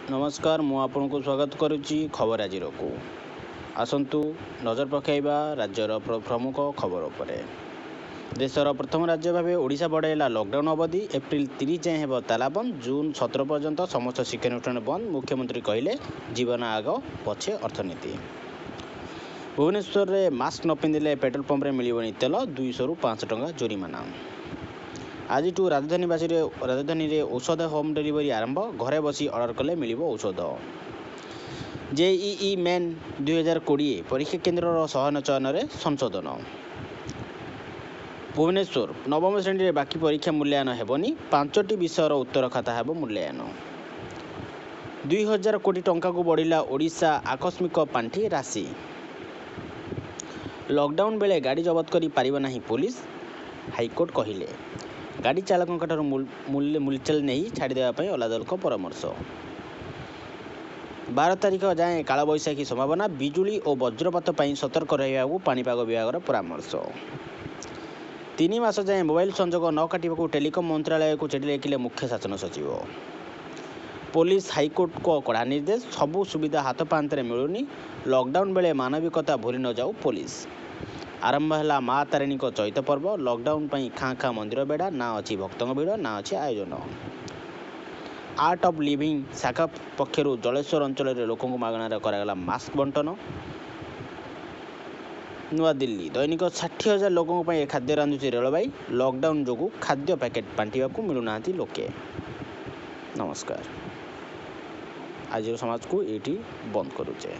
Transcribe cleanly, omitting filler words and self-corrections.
ନମସ୍କାର, ମୁଁ ଆପଣଙ୍କୁ ସ୍ୱାଗତ କରୁଛି ଖବର ଆଜିରକୁ। ଆସନ୍ତୁ ନଜର ପକାଇବା ରାଜ୍ୟର ପ୍ରମୁଖ ଖବର ଉପରେ। ଦେଶର ପ୍ରଥମ ରାଜ୍ୟ ଭାବେ ଓଡ଼ିଶା ବଢ଼ାଇଲା ଲକଡାଉନ୍ ଅବଧି। ଏପ୍ରିଲ 30 ଯାଏଁ ହେବ ତାଲାବନ୍ଦ। ଜୁନ୍ 17 ପର୍ଯ୍ୟନ୍ତ ସମସ୍ତ ଶିକ୍ଷାନୁଷ୍ଠାନ ବନ୍ଦ। ମୁଖ୍ୟମନ୍ତ୍ରୀ କହିଲେ, ଜୀବନ ଆଗ, ପଛେ ଅର୍ଥନୀତି। ଭୁବନେଶ୍ୱରରେ ମାସ୍କ ନ ପିନ୍ଧିଲେ ପେଟ୍ରୋଲ ପମ୍ପରେ ମିଳିବନି ତେଲ, 200ରୁ 500 ଟଙ୍କା ଜୋରିମାନା। ଆଜିଠୁ ରାଜଧାନୀରେ ଔଷଧ ହୋମ୍ ଡେଲିଭରି ଆରମ୍ଭ। ଘରେ ବସି ଅର୍ଡର କଲେ ମିଳିବ ଔଷଧ। ଜେଇଇ ମେନ୍ 2020 ପରୀକ୍ଷା କେନ୍ଦ୍ରର ଚୟନରେ ସଂଶୋଧନ। ଭୁବନେଶ୍ୱର, ନବମ ଶ୍ରେଣୀରେ ବାକି ପରୀକ୍ଷା ମୂଲ୍ୟାୟନ ହେବନି। 5ଟି ବିଷୟର ଉତ୍ତର ଖାତା ହେବ ମୂଲ୍ୟାୟନ। 2000 କୋଟି ଟଙ୍କାକୁ ବଢ଼ିଲା ଓଡ଼ିଶା ଆକସ୍ମିକ ପାଣ୍ଠି ରାଶି। ଲକଡାଉନ୍ ବେଳେ ଗାଡ଼ି ଜବତ କରି ପାରିବ ନାହିଁ ପୋଲିସ, ହାଇକୋର୍ଟ କହିଲେ। ଗାଡ଼ି ଚାଳକଙ୍କଠାରୁ ମୂଲଚାଲ ନେଇ ଛାଡ଼ିଦେବା ପାଇଁ ଅଦାଲତଙ୍କ ପରାମର୍ଶ। 12 ତାରିଖ ଯାଏଁ କାଳବୈଶାଖୀ ସମ୍ଭାବନା। ବିଜୁଳି ଓ ବଜ୍ରପାତ ପାଇଁ ସତର୍କ ରହିବାକୁ ପାଣିପାଗ ବିଭାଗର ପରାମର୍ଶ। 3 ମାସ ଯାଏଁ ମୋବାଇଲ ସଂଯୋଗ ନ କାଟିବାକୁ ଟେଲିକମ୍ ମନ୍ତ୍ରାଳୟକୁ ଚିଠି ଲେଖିଲେ ମୁଖ୍ୟ ଶାସନ ସଚିବ। ପୋଲିସ ହାଇକୋର୍ଟଙ୍କ କଡ଼ା ନିର୍ଦ୍ଦେଶ, ସବୁ ସୁବିଧା ହାତ ପାହାନ୍ତାରେ ମିଳୁନି, ଲକଡାଉନ୍ ବେଳେ ମାନବିକତା ଭୁଲି ନ ଯାଉ ପୋଲିସ। ଆରମ୍ଭ ହେଲା ମା ତାରିଣୀଙ୍କ ଚୈତ ପର୍ବ। ଲକଡାଉନ୍ ପାଇଁ ଖାଁ ଖାଁ ମନ୍ଦିର ବେଢ଼ା, ନା ଅଛି ଭକ୍ତଙ୍କ ଭିଡ଼, ନା ଅଛି ଆୟୋଜନ। ଆର୍ଟ ଅଫ୍ ଲିଭିଂ ଶାଖା ପକ୍ଷରୁ ଜଳେଶ୍ୱର ଅଞ୍ଚଳରେ ଲୋକଙ୍କୁ ମାଗଣାରେ କରାଗଲା ମାସ୍କ ବଣ୍ଟନ। ନୂଆଦିଲ୍ଲୀ, ଦୈନିକ 60 ହଜାର ଲୋକଙ୍କ ପାଇଁ ଖାଦ୍ୟ ରାନ୍ଧୁଛି ରେଳବାଇ। ଲକଡାଉନ୍ ଯୋଗୁଁ ଖାଦ୍ୟ ପ୍ୟାକେଟ୍ ବାଣ୍ଟିବାକୁ ମିଳୁନାହାନ୍ତି ଲୋକେ। ନମସ୍କାର, ଆଜିର ସମାଜକୁ ଏଇଠି ବନ୍ଦ କରୁଛେ।